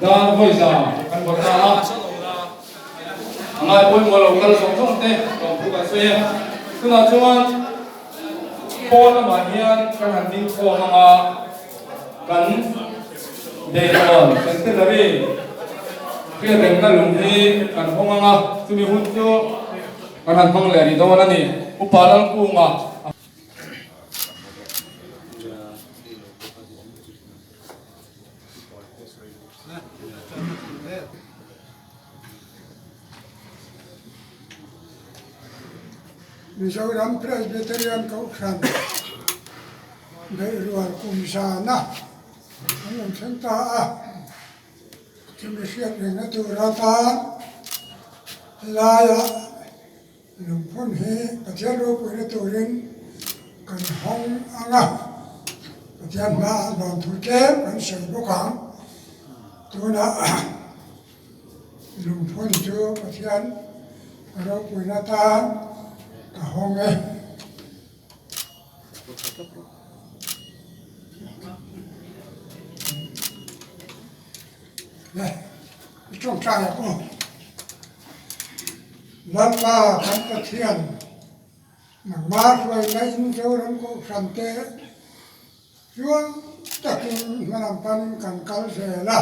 Dar vawiza kan vaw ta a, a ngai pawimawh lo kal zawng zawng te lawmthu kan sawi e. Tunah chuan pawn lamah hian kan han ding khawm ang a, kan Dayton Centenary hriatrengna lung hi kan hawng ang a, chumi hun chu kan han hmang leh rih dawn a ni. Upa Lalkunga. Mizoram Presbyterian Kohhran Beihrual kum zana an rawn thleng ta a, chumi hriat rengna tur atan helaiah Lungphun hi Pathian ropuina turin kan hawng ang a, Pathian hmaah lawmthu tlem kan sawi bawk ang. Tunah lungphun chu Pathian ropuina tan ka hawng e. Le, i tawngtai ang u. Lalpa kan Pathian, nangmah hruaina in Zoram Kohhran te chuang takin hmalam panin kan kal zel a,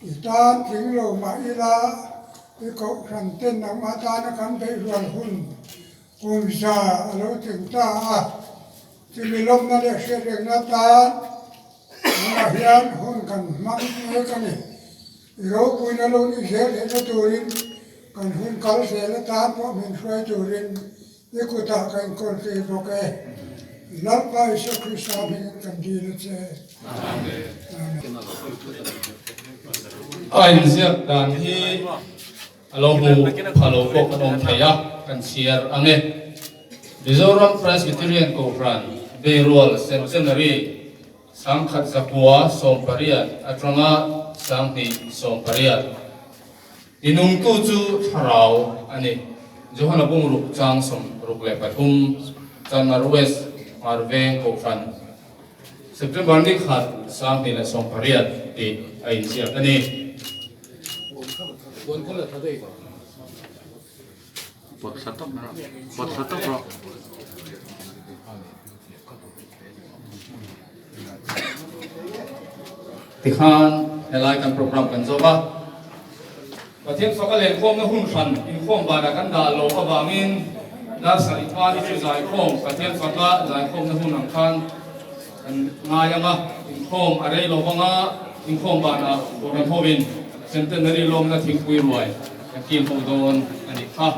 i tan tling lo mah ila i Kohhran ten nangmah tana kan beihrual hun kumza a lo tling ta a, chumi lawmna leh hriatrengna tan tunah hian hun kan hmang mek a ni. I ropuina lo ni zel theihna turin kan hun kal zel atan pawh min hruai turin i kutah ka inkawl tir bawk e. Lalpa Isua Krista hmingin kan dil a che. Amen. A inziak dan hi a lo hmu pha lo pawh kan awm thei a, kan chhiar ang e. Mizoram Presbyterian Kohhran Beirual Centenary Sangkhat zakua 18 atanga 20 18. Tinungtu chu thlarau a ni. Johana bungruk chang 63 Chanmar West Hmar Veng Kohhran September ni khat 2018 tih a inziak a ni. Tikhan helai kan program kan zawm a, Pathian faka lenkhawmna hun hran inkhawm vanah kan dah loh avangin dar sarih hma hi chu zaikhawm Pathian faka zaikhawmna hun ang khan kan ngai ang a, inkhawm a rei lo vang a, inkhawm vanah Kohhran hovin Centenary lawmna thingpui ruai kan kil ho dawn a nih kha.